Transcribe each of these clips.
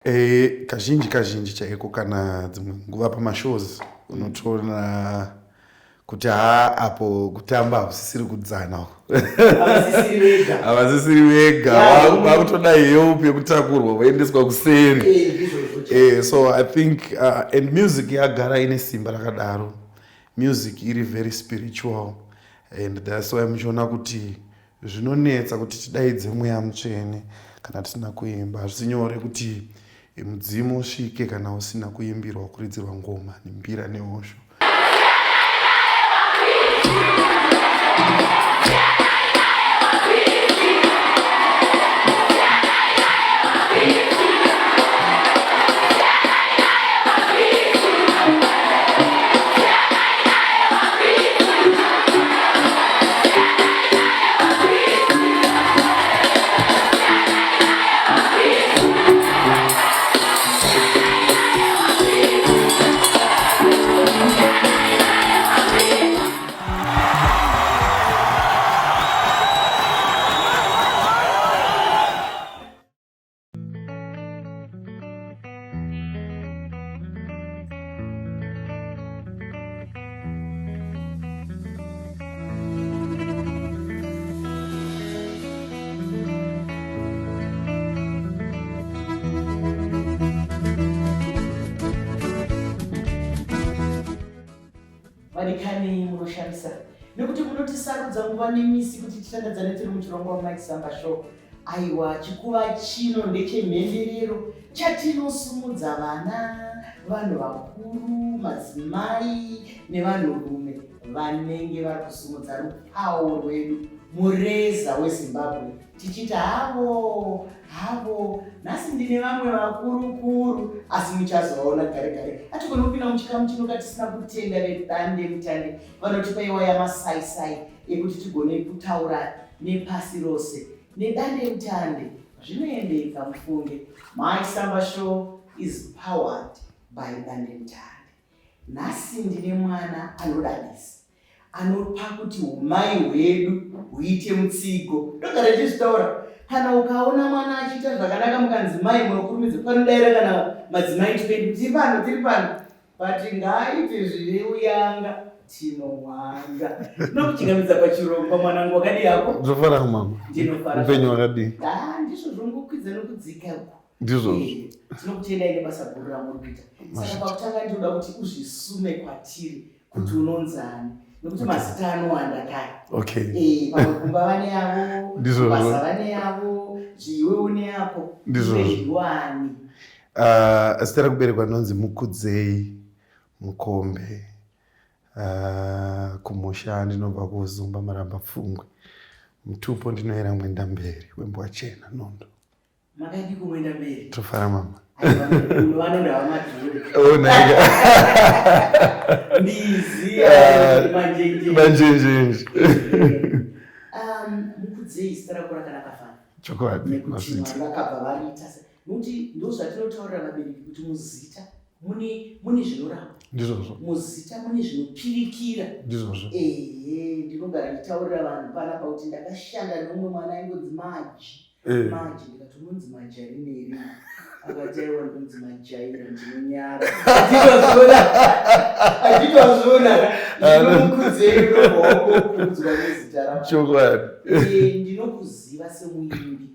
E, kazhinji kazhinji chaiko kana dzimwe nguva pamashows unotoona kuti haa apo kutamba hakusisiri kudzana havasisiri vega vakutoda help yekutakurwa voendeswa kuseri eh, eh, so i think uh, and music yagara ine simba rakadaro music iri very spiritual and thats why muchiona kuti Zvinonetsa kuti tidaidze mweya mutsvene kana tisina kuimba. Hazvisi nyore kuti mudzimu usvike kana usina kuimbirwa kuridzirwa ngoma nembira nehosho. Vadikani munoshamisa nekuti munotisarudza nguva nemisi kuti titandadzane tiri muchirongwa Mike Samba Show. Aiwa, chikuva chino ndechemhemberero chatinosumudza vana, vanhu vakuru, madzimai nevanhurume vanenge vari kusumudza rupawo rwedu, mureza weZimbabwe, tichiti havo havo. Nhasi ndine vamwe vakurukuru, asi muchazovaona gare gare. Hatigoni kupinda muchikamu chino katisina kutenda vedande mutande vanotipa iwaya masaisai ekuti tigone kutaura nepasi rose nedandemutande zvinoendeka mufunge. Mike Samba Show is powered by Dandemutande. Nhasi ndine mwana anodadisa anopa kuti umai hwedu huite mutsigo. Ndogara ndichizvitaura, kana ukaona mwana achiita zvakanaka mukanzi mai munokurumidza panodaira kana madzimai 20 tiri pano tiri pano But ngaaite zvine uyanga tinohwanda. Ndinokuchingamidza pachirongwa mwanangu wakadii hako? Ndinofara mama. Ndinofara. Upenyu wakadii? Ah, ndizvo zvongokwidza nokudzika uko. Ndizvozvo. Eh, tinokutendai nebasa guru ramuri kuita. Saka pakutanga ndinoda kuti uzvisume kwatiri kuti unonzani nekuti mazita anowanda kare. Okay. Eh, pamwe kumba vane yavo, Ndizvozvo. basa vane yavo, zviwe une yako. Ndizvozvo. Iwe ndiwani. Uh, zita rekuberekwa rinonzi Mukudzei Mukombe. Uh, kumusha ndinobva kuZumba Maramba Pfungwe. Mutupo ndinoera Mwendamberi wembwa chena nondo. Makadii kuMwendamberi? Tofara mama. Vanoda vamadhure. Oh, naika. Mbizi, Ah, manjenje. Manjenjenje. Mukudzei zita rako rakanaka fani. Chokwadi. Nekuti Mazvita. Mwari vakabva variita se nokuti ndozvatinotaurira vabereki kuti muzita mune mune zvinorapa Ndizvozvo. muzita mune zvinopirikira Ndizvozvo. ehe ndinogara ndichitaurira vanhu panapa kuti ndakashanda neumwe mwana aingonzi maji Eh. maji ndikati unonzi majarineri akati aiwa ndinonzi majaira ndinonyara achitozviona achitozviona ndinomukudzei unobva nezita rako Chokwadi. Eh, ndinokuziva semuimbi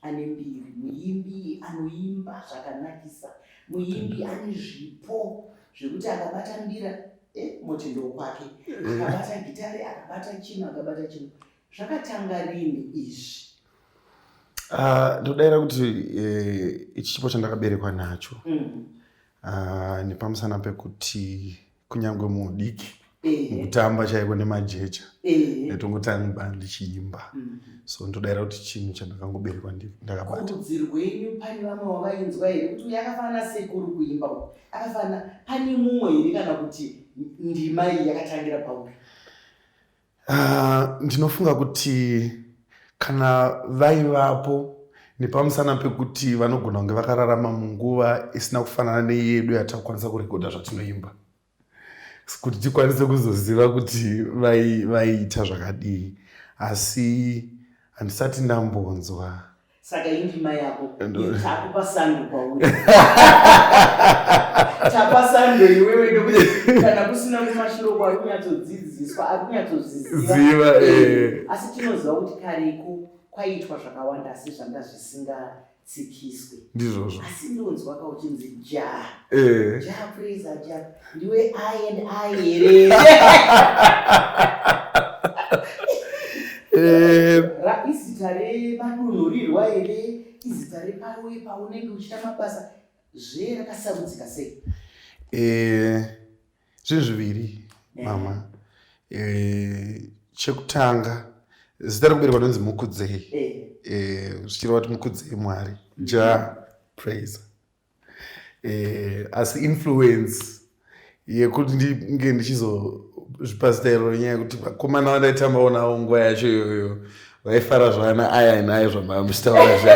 ane mbiri muimbi anoimba zvakanakisa muimbi ane zvipo zvekuti akabata mbira eh, moti ndokwake akabata gitare akabata chino akabata chino zvakatanga rini izvi Ah, ndodaira kuti eh, ichi chipo chandakaberekwa nacho Ah, nepamusana pekuti kunyange muudiki mukutamba chaiko nemajecha ndaitongotamba ndichiimba so ndodaira kuti chinhu chandakangoberekwa ndakabata Kurudzi rwenyu pane vamwe wavainzwa here kuti uyu akafanana sekuru kuimba uku akafanana pane mumwe here kana kuti ndima iyi yakatangira pauri? Ah, ndinofunga kuti kana vaivapo nepamusana pekuti vanogona kunge vakararama munguva isina kufanana neyedu yatakukwanisa kurekodha zvatinoimba kuti tikwanise kuzoziva kuti vaiita zvakadii asi handisati ndambonzwa. Saka indima yako. Takupa sando kwauri. Tapa sando iwewe ndokuti kana kusina kumashure uko ari kunyatsodzidziswa, ari kunyatsozviziva. Ziva, eh. Asi tinoziva kuti kareko kwaiitwa zvakawanda asi zvanga zvisingatsikiswe. Ndizvozvo. Asi ndonzwa ka uchinzi Jah. Eh. Jah Prayzah, Jah. Ndiwe I and I here. Eh. Izita remadunhurirwa here? Izita repawe paunenge uchiita mabasa zve rakasarudzika sei? Eh, zvinhu zviviri mama. Eh, chekutanga zita rekuberekwa rinonzi Mukudzei. Eh, zvichireva kuti Mukudzei Mwari. Jah Prayzah. Asi influence yekuti ndinge ndichizozvipa zita iroro nyaya yekuti vakomana vandaitambawo navo nguva yacho iyoyo vaifara zvana aya naye zvamava muchitaura zvazvo.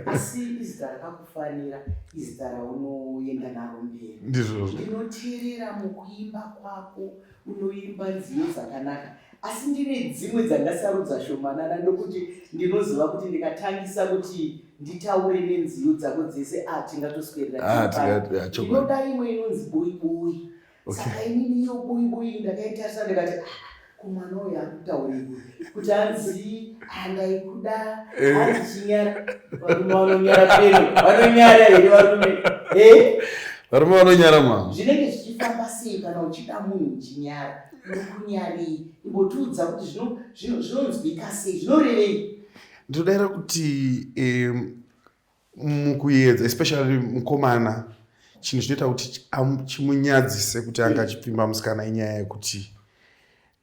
Asi izita rakakufanira, izita raunoenda naro mberi. Ndizvozvo. Ndinoteerera mukuimba kwako, unoimba nziyo dzakanaka, asi ndine dzimwe dzandasarudza shomanana nokuti ndinoziva kuti ndikatangisa kuti nditaure nenziyo dzako dzese, tingatoswerera Ah, tiri pano. Chokwadi. Ndinoda imwe inonzi Boi Boi. Saka inini iyo Boi Boi ndakaitarisa ndikati, ah, kumwana uyu akutaurei kuti hanzi handaikuda, hanzi chinyara. Varume vanonyara peno, vanonyara here varume? Eh? Varume vanonyara mama. Zvinenge zvichifamba sei kana uchida munhu uchinyara? Uri kunyarei? Imbotiudza kuti zvinonzwika sei, zvinorevei? Ndinodaira kuti mukuedza, especially mukomana, chinhu chinoita kuti chimunyadzise kuti anga achipfimba musikana inyaya yekuti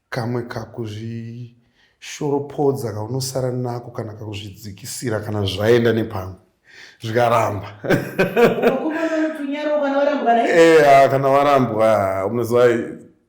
kamwe kakuzvishoropodza kaunosara nako kana kakuzvidzikisira kana zvaenda nepamwe zvikaramba. Vakomana vanotonyarawo kana varambwa naye? Kana warambwa, unoziva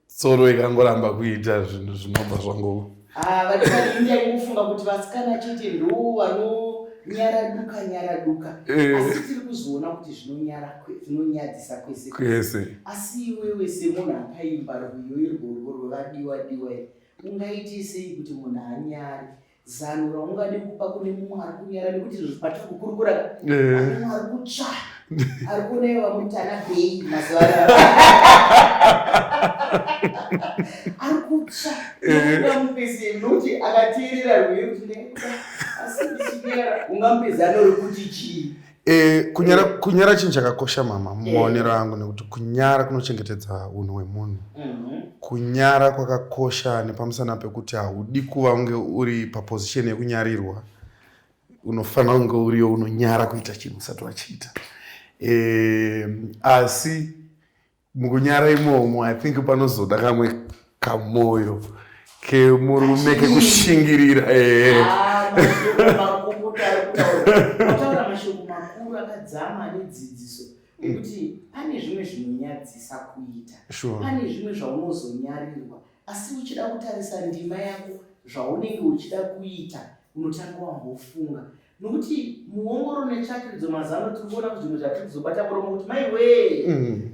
tsoro ikangoramba kuita zvinhu zvinobva zvango. Ah, vadikani, ndaingofunga kuti vasikana chete ndo vanonyara duka nyara duka. Asi tiri kuzoona kuti zvinonyadzisa kwese kwese. Asi iwewe semunhu akaimba rwiyo irworwo rwevadiwa diwa iri, ungaite sei kuti munhu anyare? Zano raungade kupa kune mumwe ari kunyara, nekuti izvo patiri kukurukura mumwe ari kutsva, ari kuona ivo vamuti ana bei mazuva ano, ari kutsva, ungamupe sei? Nokuti akateerera rwiyo kuti ndaikuda asi ndichinyara, ungamupe zano rekuti chii? Kunyara chinhu chakakosha mama, mumaonero angu, nekuti kunyara kunochengetedza unhu hwemunhu. Kunyara kwakakosha nepamusana pekuti haudi kuva unge uri paposition yekunyarirwa. Unofanira kunge uriyo unonyara kuita chinhu usati wachiita. Asi mukunyara imomo, I think panozoda kamwe kamoyo kemurume kekushingirira. Ah, mashoko makuru ari kutaura. Wataura mashoko makuru akadzama ane dzidziso ekuti pane zvimwe zvinonyadzisa kuita, pane zvimwe zvaunozonyarirwa, asi uchida kutarisa ndima yako, zvaunenge uchida kuita, unotanga wambofunga, nokuti muongoro netsvakiridzo mazano tiri kuona kuti zvimwe zvatiri kuzobata muromo kuti maiwee,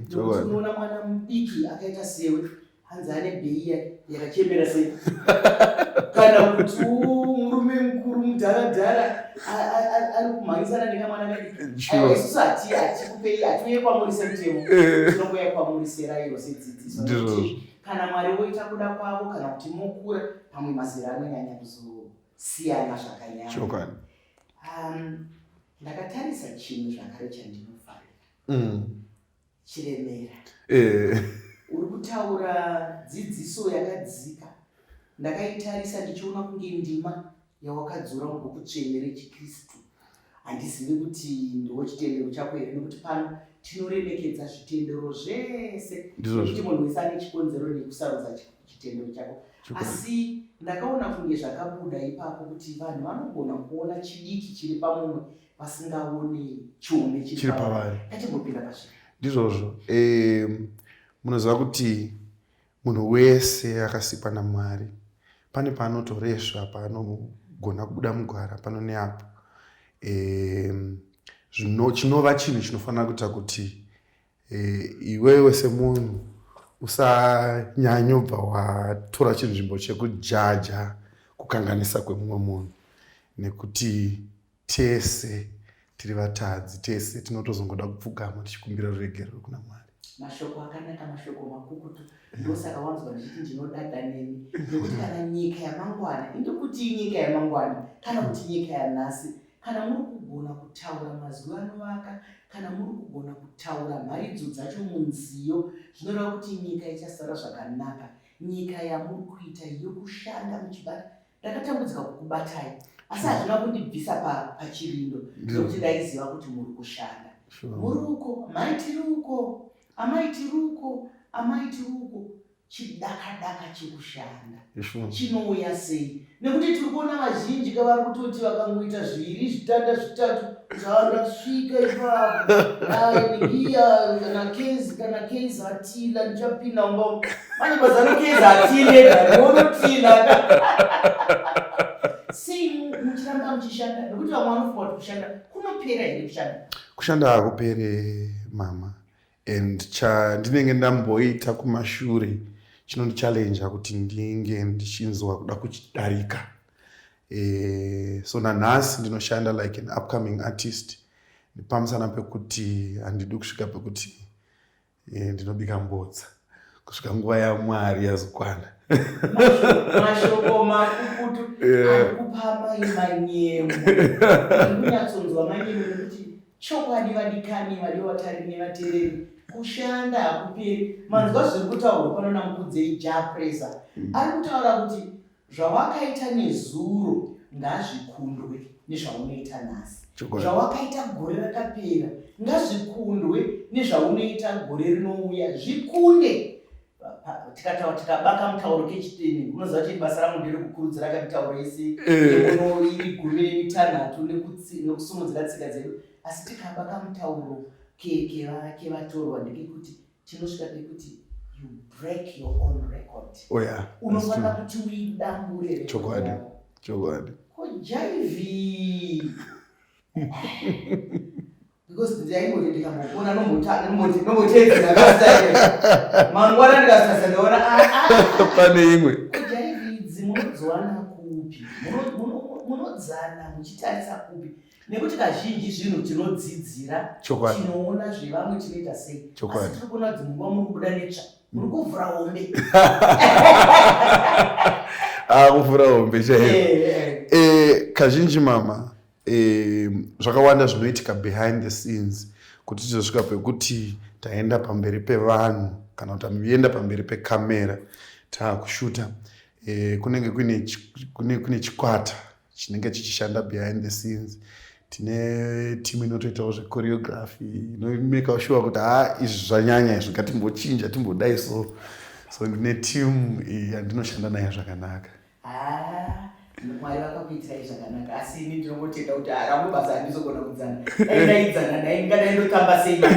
nokuti unoona mwana mudiki akaita sewe hanzi ane bei yake yakachembera sei, kana kuti murume mukuru mudharadhara ari kumhanyisana nekamwana kadiki. Aiwa, isusu hatikupei, hatiuye kwamuri semutemo, tinongouya kwamuri serayiro, sedzidziso, nekuti kana Mwari voita kuda kwavo kana kuti mokura, pamwe mazera anonyanya kuzosiyana zvakanyanya. Ndakatarisa chinhu zvakare chandinofarira, chiremera. Uri kutaura dzidziso yakadzika. Ndakaitarisa ndichiona kunge ndima yawakadzora mubhuku tsvene rechiKristu. Handizivi kuti ndiwo chitendero chako here, nekuti pano tinoremekedza zvitendero zvese, nekuti munhu wese ane chikonzero nekusarudza chitendero chako. Asi ndakaona kunge zvakabuda ipapo kuti vanhu vanogona kuona chidiki chiri pamumwe vasingaoni chiume chiri chiri pavari. Ngatimbopinda pazviri. Ndizvozvo. Munoziva kuti munhu wese akasikwa naMwari pane paanotoresva, paanogona kubuda mugwara pano neapo. Zvino chinova chinhu chinofanira kuita kuti iwewe semunhu usanyanyobva watora chinzvimbo chekujaja kukanganisa kwemumwe munhu, nekuti tese tiri vatadzi, tese tinotozongoda kupfugama tichikumbira ruregerero kuna Mwari. Mashoko akanaka, mashoko makukutu. Ndosaka wanzwa ndichiti ndinodada nemi, nekuti kana nyika yamangwana indikuti inyika yamangwana kana kuti nyika yanhasi, kana muri kugona kutaura mazwi anovaka, kana muri kugona kutaura mharidzo dzacho munziyo, zvinoreva kuti nyika ichasara zvakanaka. Nyika yamuri kuita yokushanda muchibata, ndakatambudzika kukubatai, asi hazvina kundibvisa pachirindo, nekuti ndaiziva kuti muri kushanda. Muri uko, mai tiri uko, amai tiri uko, amai tiri uko. Chidakadaka chekushanda chinouya sei? Nekuti tiri kuona vazhinji kavari kutoti vakangoita zviviri, zvitanda, zvitatu, zvandasvika ipapo iya, kana kezi, kana kezi atila, ndichapinda mumba manje. Mazano kezi atile, ndionotila sei muchiramba muchishanda? Nekuti vamwe vanofunga kuti kushanda kunopera here? Kushanda Kushanda hakupere, mama, and chandinenge ndamboita kumashure chinondichallenja kuti ndinge ndichinzwa kuda kuchidarika. So nanhasi ndinoshanda like an upcoming artist, nepamusana pekuti handidi kusvika pekuti ndinobika mbodza kusvika nguva yaMwari yazokwana. Mashoko makukutu ari kupa mai manyemwe. Kunyatsonzwa manyemwe, nekuti chokwadi, vadikani, vadiwa vatari nevateereri, kushanda hakuperi. Manzwa zviri kutaurwa pano naMukudzei Jah Prayzah. Ari kutaura kuti zvawakaita nezuro ngazvikundwe nezvaunoita nhasi, zvawakaita gore rakapera ngazvikundwe nezvaunoita gore rinouya, zvikunde. Tikataura, tikabaka mutauro kechitini, unoziva kuti basa rangu nderekukurudzira kamitauro yese yemuno iri 16 nekusumudzira tsika dzedu. Asi tikabaka mutauro kevatorwa, ndekekuti tinosvika pekuti you break your own record. Oh, yeah. Unofanira kuti uidambure record Chokwadi. Yako. Ko jaivi, because ndaingoti ndikambopona, nomboteedzera kastyle, mangwana ndikasasa ndaona, ah, ah. Pane imwe. Ko jaivi idzi munodziwana kupi? Munodzana muchitarisa kupi? Nekuti kazhinji zvinhu tinodzidzira, tinoona zvevamwe, tinoita sei. Asi tiri kuona dzimwe nguva muri kubuda netsva, muri kuvhura hombe. Ah, kuvhura hombe chaiyo. Kazhinji mama, zvakawanda zvinoitika behind the scenes kuti tizosvika pekuti taenda pamberi pevanhu kana kuti taenda pamberi pekamera taakushuta. Kunenge kune chikwata chinenge chichishanda behind the scenes. Tine team inotoitawo zvechoreography, inomeka sure kuti ha, izvi zvanyanya izvi, ngatimbochinja, timbodai. So ndine team yandinoshanda nayo zvakanaka. Ah, Mwari vakakuitirai zvakanaka. Asi ini ndinongotenda kuti rangu basa handizogona kudzana. Dai ndaidzana, dai ndingadai ndotamba sei manje?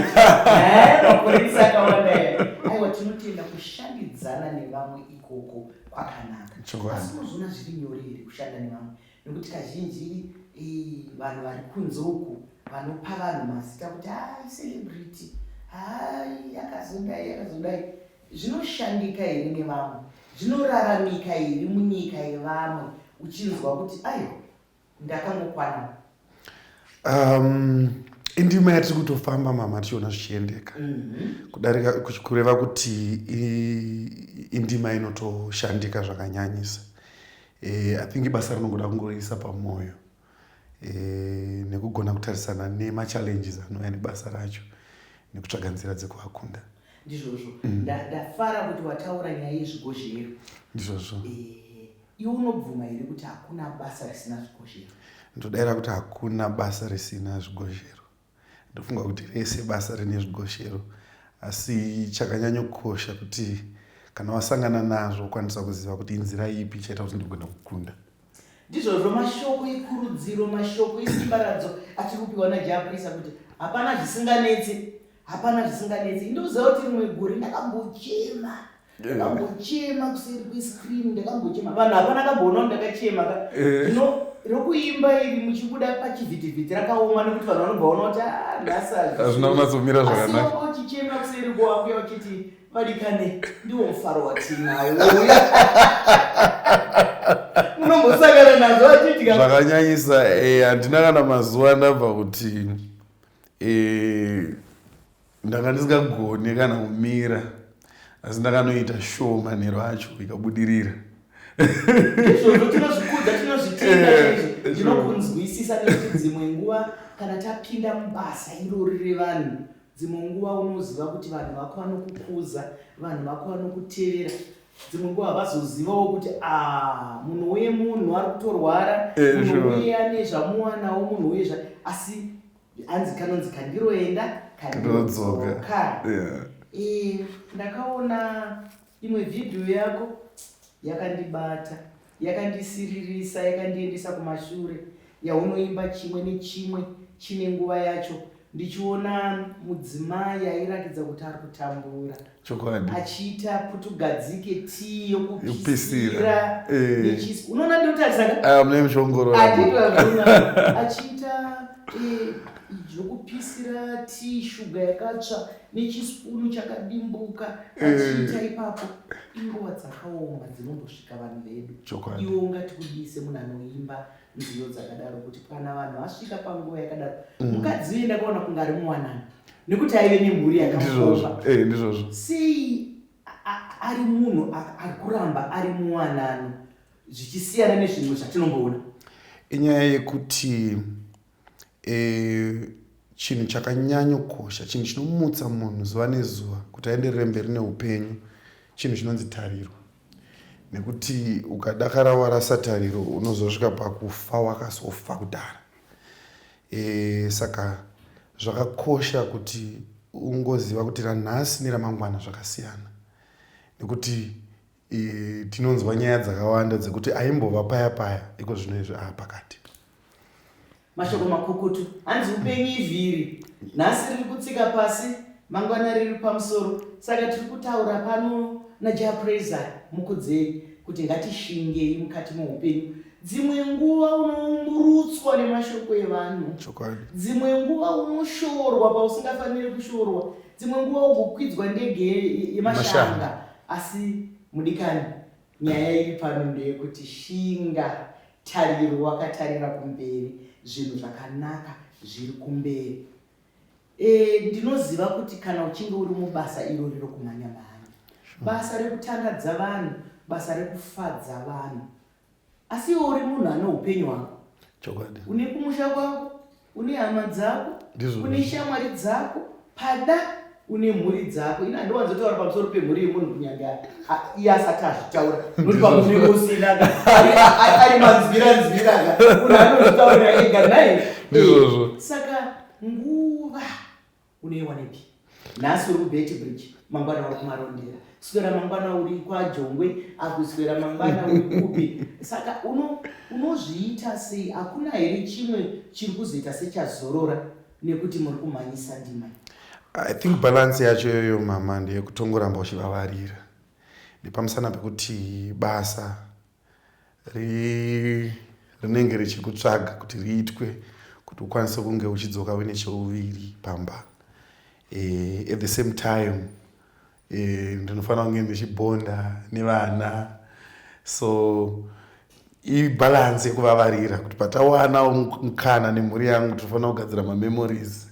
Makore akawanda aya. Aiwa, tinotenda kushandidzana nevamwe ikoko kwakanaka. Asi unozoona zviri nyore here kushanda nevamwe? Nekuti kazhinji vanhu vari kunze uku vanopa vanhu mazita kuti hai, celebrity, hai, akazodai, akazodai. Zvinoshandika here nevamwe? Zvinoraramika here munyika yevamwe uchinzwa kuti aiwa, ndakangokwana? Indima yatiri kutofamba, mama, tichiona zvichiendeka. Kudarika kureva kuti indima inotoshandika zvakanyanyisa. I think basa rinongoda kungoisa pamwoyo nekugona kutarisana nemachallenges anouya nebasa racho nekutsvaga nzira dzekuakunda. Ndizvozvo. Ndafara kuti wataura nyaya yezvigozhero. Ndizvozvo. Iwe unobvuma here kuti hakuna basa risina zvigozhero? Ndodayira kuti hakuna basa risina zvigozhero. Ndofunga kuti rese basa rine zvigozhero, asi chakanyanyokosha kuti kana wasangana nazvo ukwanisa kuziva kuti inzira ipi ichaita kuti ndigone kukunda. Ndizvozvo. Mashoko ekurudziro, mashoko esimbaradzo atiri kupiwa naJah Prayzah, kuti hapana zvisinganetsi, hapana zvisinganetsi. Ndinoziva kuti rimwe gore ndakambochema, ndakambochema kuseri kwescreen, ndakambochema. Vanhu hapana kamboona kuti ndakachema ka. Zvino Rokuimba iri muchibuda pachivhitivhiti rakaoma nekuti vanhu vanobva vaona kuti ah, nhasi hazvina kunatsomira zvakanaka. Asi uchichema kuseri kwako uchiti vadikane ndiwo mufaro watinawo. Munombosangana nazvo achiitika zvakanyanyisa. Eh, handina kana mazuva ndabva kuti eh, ndanga ndisingagone kana kumira, asi ndakanoita show manheru acho ikabudirira. Izvozvo tinozvikudza, tinozvitenda chaizvo. Ndinokunzwisisa nekuti dzimwe nguva kana tapinda mubasa irori revanhu, dzimwe nguva unoziva kuti vanhu vako vanokukuza, vanhu vako vanokutevera, dzimwe nguva havazozivawo kuti a munhu uye munhu ari kutorwara, munhu uye ane zvamuwanawo, munhu uye zva, asi hanzi kanonzi kandiroenda kandodzoka. Ndakaona imwe vhidhiyo yako yakandibata, yakandisiririsa, yakandiendesa kumashure, yaunoimba chimwe nechimwe chine nguva yacho, ndichiona mudzimai airatidza kuti ari kutambura. Chokwadi. Achiita putugadzike tii yokupisira. Unoona ndinotarisaka? Ah, mune muchiongorora. Achiita zvokupisira tii, shuga yakatsva nechisipunu chakadimbuka, achiita ipapo. Inguva dzakaoma dzinombosvika vanhu vedu. Chokwadi. Iwe ungati kudii semunhu anoimba nziyo dzakadaro kuti kana vanhu vasvika panguva yakadaro? Mukadzi uye ndakaona kunge ari muwanano nekuti aive nemhuri yakakomba. Ndizvozvo. Sei ari munhu ari kuramba ari muwanano zvichisiyana nezvimwe zvatinomboona? Inyaya yekuti chinhu chakanyanyokosha, chinhu chinomutsa munhu zuva nezuva kuti aenderere mberi neupenyu, chinhu chinonzi tariro. Nekuti ukadakara warasa tariro, unozosvika pakufa wakasofa kudhara. Saka zvakakosha kuti ungoziva kuti ranhasi neramangwana zvakasiyana, nekuti tinonzwa nyaya dzakawanda dzekuti aimbova paya paya, iko zvino izvi aapakati. Mashoko makukutu, hanzi upenyu ivhiri, nhasi riri kutsika pasi, mangwana riri pamusoro. Saka tiri kutaura pano naJah Prayzah Mukudzei kuti ngatishingei mukati meupenyu. Dzimwe nguva unoumburutswa nemashoko evanhu. Chokwadi. Dzimwe nguva unoshorwa pausingafaniri kushorwa, dzimwe nguva ugokwidzwa ndege yemashanga. Asi mudikani, nyaya iri pano ndeyekuti shinga, tariro wakatarira kumberi, zvinhu zvakanaka zviri kumberi. Ndinoziva kuti kana uchinge uri mubasa irori rokumhanya mhanya, basa rekutandadza vanhu, basa rekufadza vanhu, asi iwe uri munhu ane upenyu hwako. Chokwadi. Une kumusha kwako, une hama dzako, Ndizvo. une shamwari dzako, pada une mhuri dzako. Ini handiwanzotaura pamusoro pemhuri yemunhu kunyange iye asati azvitaura, nokuti pamwe unenge usina ari manzwira nzwira, munhu anozvitaurira ega naye. Ndizvozvo. Saka nguva unoiwanepi? Nhasi uri kuBeitbridge, mangwana uri kuMarondera, swera mangwana uri kwaJongwe, akuswera mangwana uri kupi? Saka unozviita sei? Hakuna here chimwe chiri kuzoita sechazorora nekuti muri kumhanyisa ndima? I think balance yacho iyoyo, mama, ndeyekutongoramba uchivavarira nepamusana pekuti basa rinenge richikutsvaga kuti riitwe, kuti ukwanise kunge uchidzoka uine cheuviri pamba. At the same time ndinofanira kunge ndichibhonda nevana, so ibalance yekuvavarira kuti patawana mukana nemhuri yangu, tinofanira kugadzira mamemories,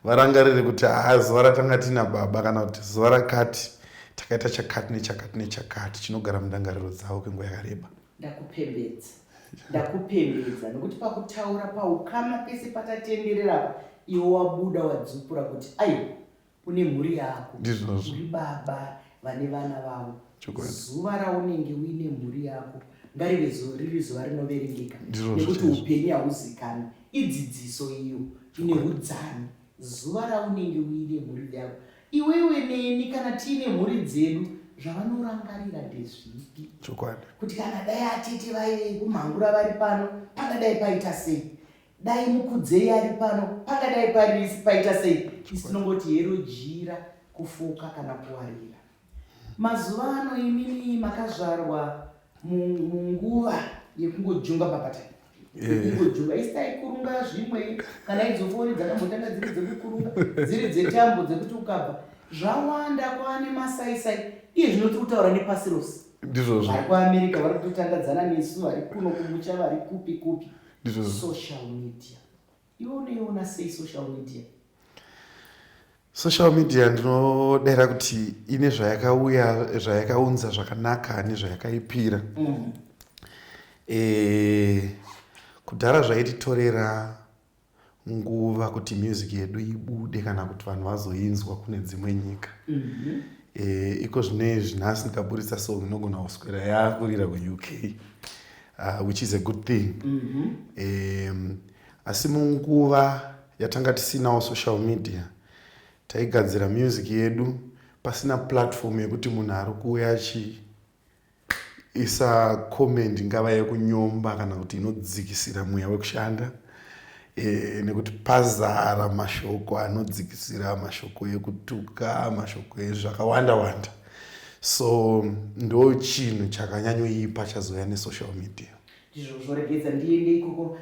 varangarire kuti haa, zuva ratanga tina baba kana kuti zuva rakati takaita chakati nechakati nechakati, chinogara mundangariro dzavo kwenguva yakareba. Ndakupembedza, ndakupembedza, nekuti pakutaura paukama pese patatenderera apa, iwe wabuda wadzupura kuti aiwa, une mhuri yako. Ndizvozvo. Uri baba vane vana vavo. Chokwadi. Zuva raunenge uine mhuri yako ngarive riri zuva rinoverengeka, Ndizvozvo nekuti chaizvo. upenyu hauzikanwi. Idzidziso iyo ine udzani. Zuva raunenge uine mhuri yako, iwewe neni kana tiine mhuri dzedu, zvavanorangarira ndezvipi? Chokwadi. Kuti kana dai atete vaive kumhangura vari pano, pangadai paita sei? Dai Mukudzei ari pano, pangadai paita sei? Isi tinongoti hero jira kufuka kana kuwarira. Mazuva ano imimi makazvarwa munguva yekungojunga bhabhatai. Yekungojunga isi taikurunga zvimwe kana idzo foni dzakambotanga dziri dzekukurunga dziri dzetambo dzekuti ukabva zvawanda kwaane masaisai iye zvino tiri kutaura nepasi rose. Ndizvozvo. Vari kuAmerica vari kutotandadzana nesu vari kuno kumusha vari kupi kupi. Ndizvozvo. Social media. Iwe unoiona sei social media? Social media ndinodera kuti ine zvayakauya zvayakaunza zvakanaka nezvayakaipira. Kudhara zvaititorera nguva kuti music yedu ibude kana kuti vanhu vazoinzwa kune dzimwe nyika. Iko zvino izvi nhasi ndikaburitsa song inogona kuswera yakurira kuUK, which is a good thing. Asi munguva yatanga tisinawo social media taigadzira music yedu pasina platform yekuti munhu ari kuuya achiisa comment ingava yekunyomba kana kuti inodzikisira mweya wekushanda, nekuti pazara mashoko anodzikisira, mashoko ekutuka, mashoko ezvakawanda wanda. So ndo chinhu chakanyanyoipa chazouya nesocial media. Ndizvozvo, regedza ndiende ikoko.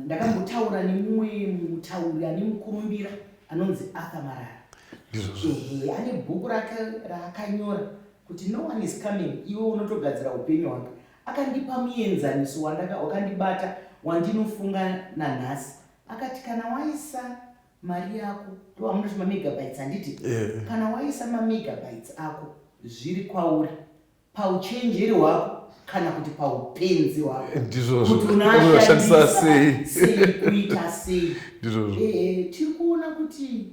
Ndakambotaura nemumwe mutauri ane mukurumbira anonzi Arthur Marara. Ndizvozvo. Ehe, ane bhuku rake raakanyora kuti no one is coming, iwe unotogadzira upenyu hwako. Akandipa muenzaniso wakandibata wandinofunga nanhasi. Akati kana waisa mari yako, ndo amunoti mamegabytes handiti? Kana waisa mamegabytes ako zviri kwauri pauchenjeri hwako kana kuti paupenzi hwako. Ndizvozvo. Kuti unoshandisa unoashandisa sei? Sei, kuita sei? Ndizvozvo. Tiri kuona kuti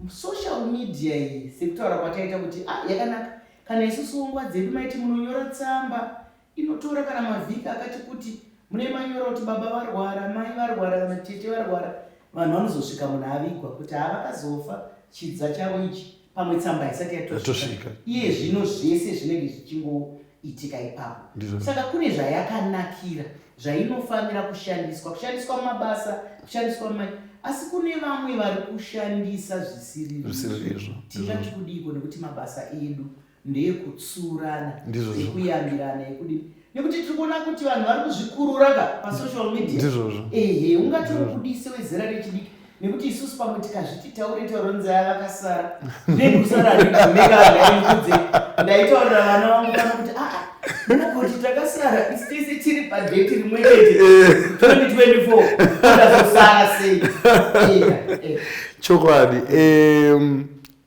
social media iyi, sekutaura kwataita kuti yakanaka, kana isusu nguva dzedu maiti munonyora tsamba inotora kana mavhiki akati kuti mune manyora kuti baba varwara, mai varwara kana tete varwara, vanhu vanozosvika munhu avigwa kuti havakazofa chidza chavo ichi, pamwe tsamba isati yatosvika. Yatosvika. Iye zvino zvese zvinenge zvichingoitika ipapo. Ndizvozvo. Saka kune zvayakanakira, zvainofanira kushandiswa, kushandiswa mumabasa, kushandiswa muma, asi kune vamwe vari kushandisa zvisiri Zvisiri izvo. Tingati kudiko nekuti mabasa edu ndeyekutsurana, Ndizvozvo. ekuyambirana, ekudini, nekuti tiri kuona kuti vanhu vari kuzvikurura ka pasocial media. Ndizvozvo. Ehe, ungati ukudise wezera rechidiki, nekuti isusu pamwe tikazviti taure tauronzi aya vakasara nekusara handigume. Ndaitaurira vana vangu pano kuti aa, munogoti takasara isu tese tiri padate rimwe chete 2024, tazosara sei? Chokwadi.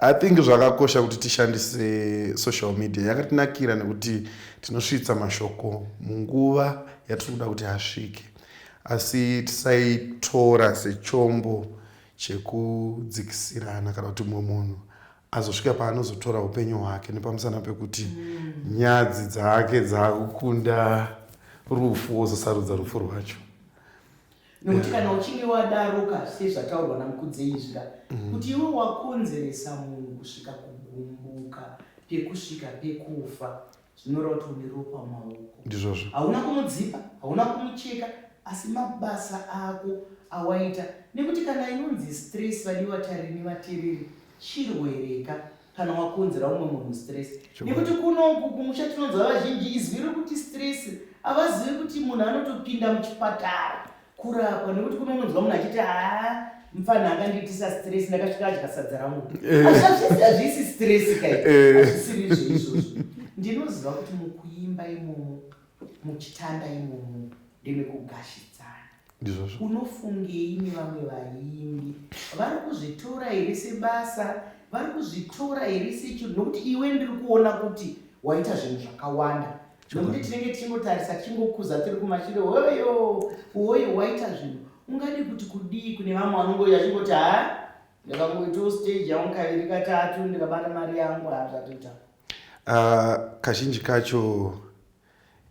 I think zvakakosha kuti tishandise social media. Yakatinakira nekuti tinosvitsa mashoko munguva yatiri kuda kuti asvike, asi tisaitora sechombo chekudzikisirana kana kuti mumwe munhu azosvika paanozotora upenyu hwake nepamusana pekuti nyadzi dzake dzakukunda rufu, wozosarudza rufu rwacho. Nokuti kana uchinge wadaroka, sezvataurwa naMukudzei izvika, kuti iwe wakonzeresa munhu kusvika kugumbuka pekusvika pekufa, zvinoreva kuti une ropa mumaoko. Ndizvozvo. Hauna kumudzipa, hauna kumucheka, asi mabasa ako awaita. Nekuti kana inonzi stress, vadiwa tariri nevateereri, chirwereka kana wakonzera umwe munhu stress. Nekuti kunoku kumusha tinonzwa vazhinji izwi rekuti stress havazivi kuti munhu anotopinda muchipatara kurapwa, nekuti kunononzwa munhu achiti haa, mufana akandiitisa stress, ndakasvika adya sadza rangu. Asi hazvisi stress kai, hazvisiri izvo izvozvo. Ndinoziva kuti mukuimba imomo, muchitanda imomo, ndemekugashidzana. Ndizvozvo. Unofungei nevamwe vaimbi vari kuzvitora here sebasa, vari kuzvitora here sechinhu? Nokuti iwe ndiri kuona kuti waita zvinhu zvakawanda, nokuti tinenge tichingotarisa, tichingokuza tiri kumashure, hoyo hoyo waita zvinhu. Ungadi kuti kudii kune vamwe vanongouya achingoti ha, ndakangoitawo stage yangu kaviri katatu, ndikabata mari yangu, ha, zvatoita? Kazhinji kacho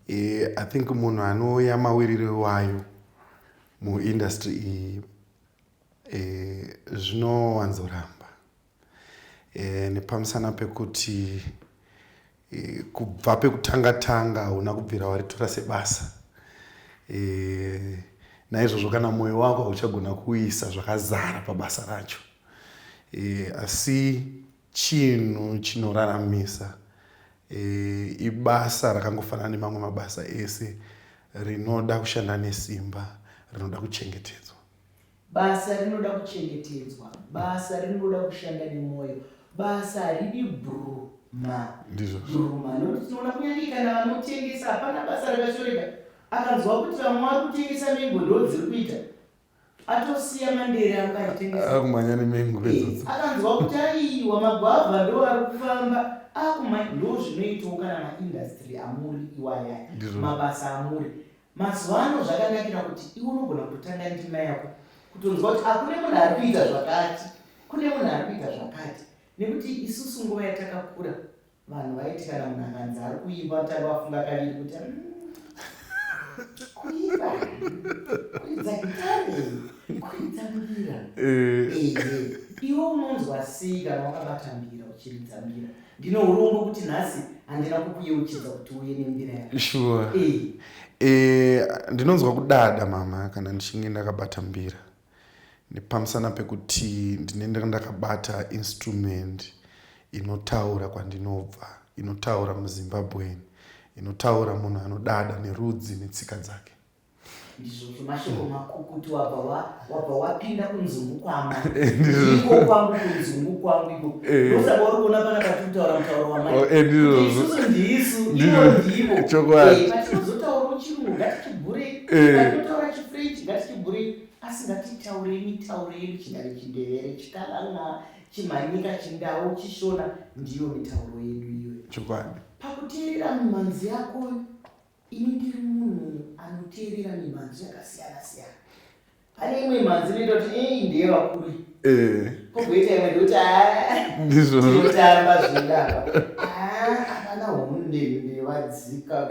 I think munhu anouya mawiriro wayo muindustry iyi zvinowanzoramba nepamusana pekuti kubva pekutanga tanga hauna kubvira waritora sebasa. Naizvozvo kana mwoyo wako hauchagona kuisa zvakazara pabasa racho. Asi chinhu chinoraramisa ibasa rakangofanana nemamwe mabasa ese rinoda kushanda nesimba. Rinoda kuchengetedzwa. Basa rinoda kuchengetedzwa. Basa rinoda kushanda nemwoyo. Basa haridi bruma. Ndizvozvo. Bruma. Nekuti tinoona kunyange kana vanotengesa hapana basa rakashoreka. Akanzwa kuti vamwe vari kutengesa mengo ndo dziri kuita. Atosiya mandere anga achitengesa. Akumhanya nemengo Eh, idzodzo. Akanzwa kuti aiwa magwavha ndo ari kufamba akumhanya. Ndo zvinoitawo kana maindastry amuri iwayaya. Ndizvozvo. Mabasa amuri. Mazuva ano zvakanakira kuti iwe unogona kutotanga ndima yako kutonzwa kuti akune munhu ari kuita zvakati, kune munhu ari kuita zvakati. Nekuti isusu nguva yatakakura vanhu vaiti kana munhu akanzi ari kuimba vanotanga vafunga kaviri kuti kuimba, kuridza gitare, kuridza mbira. Ehe, iwe unonzwa sei kana wakabata mbira uchiridza mbira? Ndine urombo kuti nhasi handina kukuyeuchidza kuti uye nembira yako. Sure. Ndinonzwa kudada mama kana ndichinge ndakabata mbira, nepamusana pekuti ndinenge ndakabata instrument inotaura kwandinobva, inotaura muZimbabwean, inotaura munhu anodada nerudzi netsika dzake. Ndizvozvo, mashoko makukutu. Wabva wapinda kunzungu kwama iko kwangu, kunzungu kwangu iko. Ndosaka uri kuona pana patiri kutaura mutauro wamai. Oh, ndizvozvo. Isusu ndisu, ivo ndivo. Chokwadi. Patinozotaurawo chirungu ngatichibhurei, patinotaura chiFrench ngatichibhurei, asi ngatitaurei mitauro yedu, chingave chiNdevere, chiKalanga, chiManyika, chiNdau, chiShona, ndiyo mitauro yedu iyoyo. Chokwadi. Pakuteerera mimhanzi yako, ini ndiri munhu anoteerera mimhanzi yakasiyana siyana. Pane imwe mhanzi inoita kuti ei ndeyevakuru, kogoita imwe ndekuti Ndizvozvo. Tinotamba zvedava, hapana hunde ndevadzika.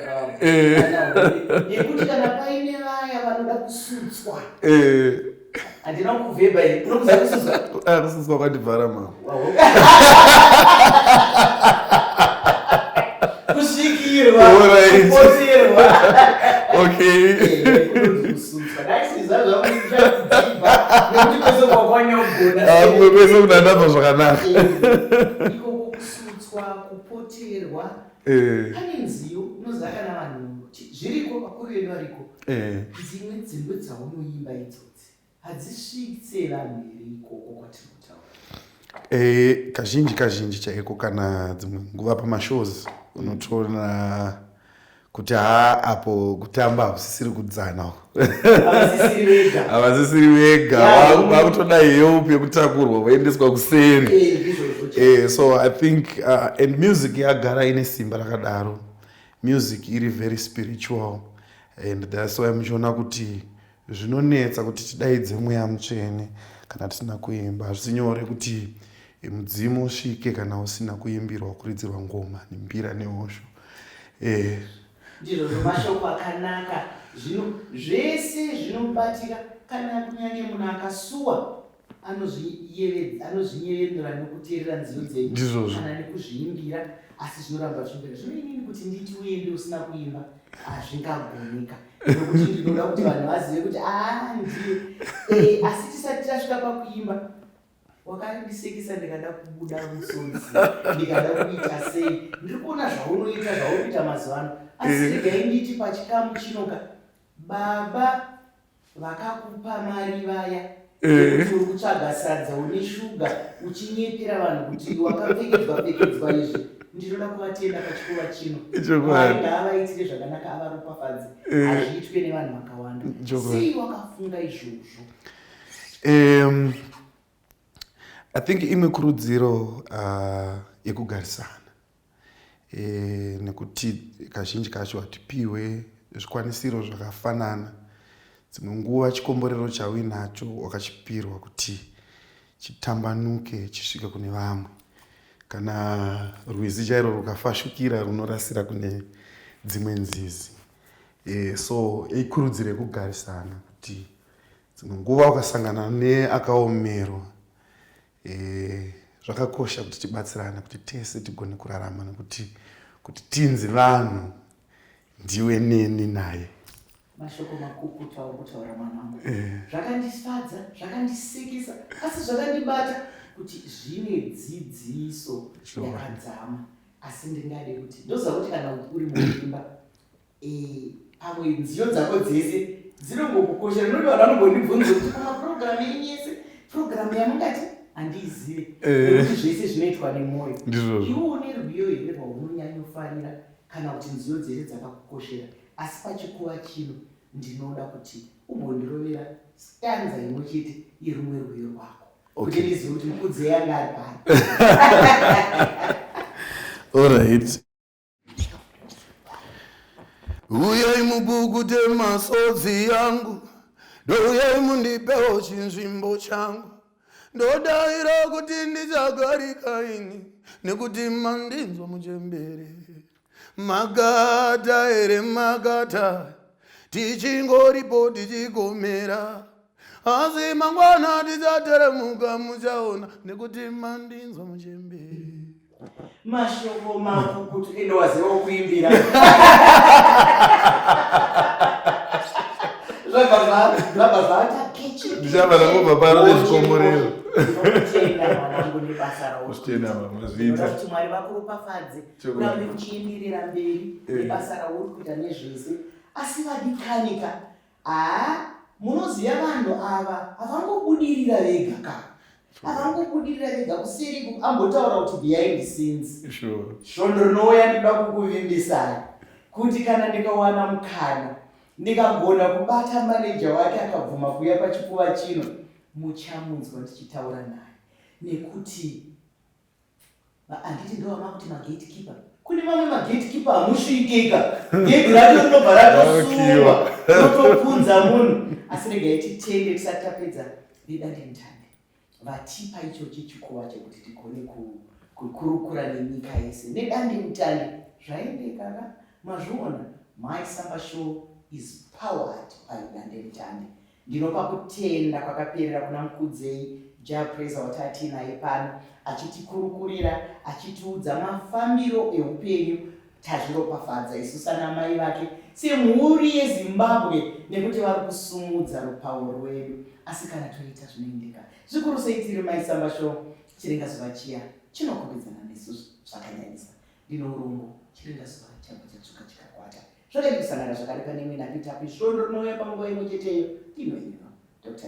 Yekuti kana paine vaya vanoda kusutswa, handina kuvhebha iyi, unokuziva kusutswa? Ah, kusutswa kwandibvara mama. Kusvikirwa, kupoterwa. Kunonzi kusutswa. Dai zvakudzibva nekuti kwese kwakwanyogona. Ah, kumwe kwese kunandabva zvakanaka. Ikoko kusutswa, kupoterwa. Pane nziyo unoziva kana vanhu zviriko, vakuru vedu variko, dzimwe dzimbo dzaunoimba idzodzi hadzisvitse vanhu here ikoko kwatiri kutaura? Kazhinji kazhinji chaiko, kana dzimwe nguva pamashows unotoona kuti ha, apo kutamba hakusisiri kudzana uko. Havasisiri vega. Havasisiri vega. Vakutoda help yekutakurwa voendeswa kuseri. Ndizvozvo. So I think and music yagara ine simba rakadaro. Music iri very spiritual and that's why muchiona kuti zvinonetsa kuti tidaidze mweya mutsvene kana tisina kuimba. Hazvisi nyore kuti mudzimu usvike kana usina kuimbirwa, kuridzirwa ngoma nembira nehosho. Ndizvozvo, mashoko akanaka. Zvino zvese zvinobatika, kana kunyange munhu akasuwa anozvinyevenura nekuteerera nziyo dzenyu Ndizvozvo. kana nekuzviimbira, asi zvinoramba zvichimbira. Zvino inini kuti nditi uende usina kuimba hazvingagoneka, nekuti ndinoda kuti vanhu vazive kuti aa ndiye. Asi tisati tasvika pakuimba, wakandisekesa ndikada kubuda musodzi, ndikada kuita sei. Ndiri kuona zvaunoita, zvauri kuita mazuva ano, asi regai nditi pachikamu chinoka, baba vakakupa mari vaya yekuti uri kutsvaga sadza une shuga uchinyepera vanhu kuti wakapfekedzwa pfekedzwa izvi, ndinoda kuvatenda pachikuva chino. Chokwadi. Mwari ngaavaitire zvakanaka, avaropafadze. Hazviitwe nevanhu vakawanda. Chokwadi. Sei wakafunga izvozvo? I think imwe kurudziro yekugarisana, nekuti kazhinji kacho hatipiwe zvikwanisiro zvakafanana. Dzimwe nguva chikomborero chauinacho wakachipirwa kuti chitambanuke chisvike kune vamwe. Kana rwizi chairo rukafashukira runorasira kune dzimwe nzizi. So ikurudziro yekugarisana kuti dzimwe nguva ukasangana neakaomerwa, zvakakosha kuti tibatsirane kuti tese tigone kurarama, nekuti kuti tinzi vanhu ndiwe neni naye. Mashoko makukutu auri kutaura, mwana wangu. Zvakandifadza, zvakandisekesa, asi zvakandibata kuti zvine dzidziso yakadzama. Asi ndingade kuti ndoziva kuti kana uri mukuimba, pamwe nziyo dzako dzese Dzinongokukoshera nekuti vanhu vanombondibvunza kuti pamapurogiramu enyu yese purogiramu yamungati handiizive eh. nekuti zvese zvinoitwa nemwoyo. Iwe une rwiyo here rwaunonyanyofarira kana kuti nziyo dzese dzakakukoshera asi pachikuva chino ndinoda kuti umbondirovera stanza imwe chete yerumwe rwiyo rwako kuti ndizive kuti mukudzei anga ari pano. Alright. Uyai mupukute masodzi yangu, ndouyai mundipewo chinzvimbo changu. Ndodaira kuti ndichagarika ini, nekuti mandinzwa muchembere. Makata here makata, tichingoripo tichigomera. Asi mangwana tichateremuka muchaona, nekuti mandinzwa muchembere. Mashoko makukutu ende waziva kuimbira. Zvabva zvaita kechi. Ndichabva ndangobva pano nezvikomborero. Ndinokutenda mwanangu nebasa rauri. Kutenda mama zviita. Kuti Mwari vakuropafadze. Urambe uchienderera mberi eh. nebasa rauri kuita nezvese. Asi vadikanika Haa munoziva vanhu ava havangobudirira vega ka. Havangobudirira vega kuseri ambotaura kuti behind the scenes. Sure. Svondo rinouya ndinoda kukuvimbisai kuti kana ndikawana mukana ndikagona kubata manager wake akabvuma kuuya pachikuva chino muchamunzwa ndichitaura naye nekuti Handiti ndovamakuti magatekeeper. Kune mamwe magatekeeper hamusvikika. Gate racho rinobva ratosungwa. Rotopunza munhu. Asi regai titende tisati tapedza vedandemutande. Vatipa ichochi chikuva chekuti tigone kukurukura nenyika yese. Nedandemutande zvaendeka ka? Mazviona? My Samba Show is powered by Dandemutande. Ndinopa kutenda kwakaperera kuna Mukudzei Jah Prayzah watatiinaye pano achitikurukurira, achitiudza mafambiro eupenyu. Tazviropafadza isu sanamai vake semhuri yeZimbabwe nekuti vari kusumudza rupawo rwedu. Asi kana toita zvinoendeka, zvikuru sei tiri Mai Samba Show, Chiringazuva chiya chinokwikwidzana nesu zvakanyanyisa. Ndine urombo, Chiringazuva chabva chatsvuka chikakwata. Zvakadii kusangana zvakare pane imwe nhapitapi svondo rinouya panguva imwe cheteyo? Ndinoiva Dr.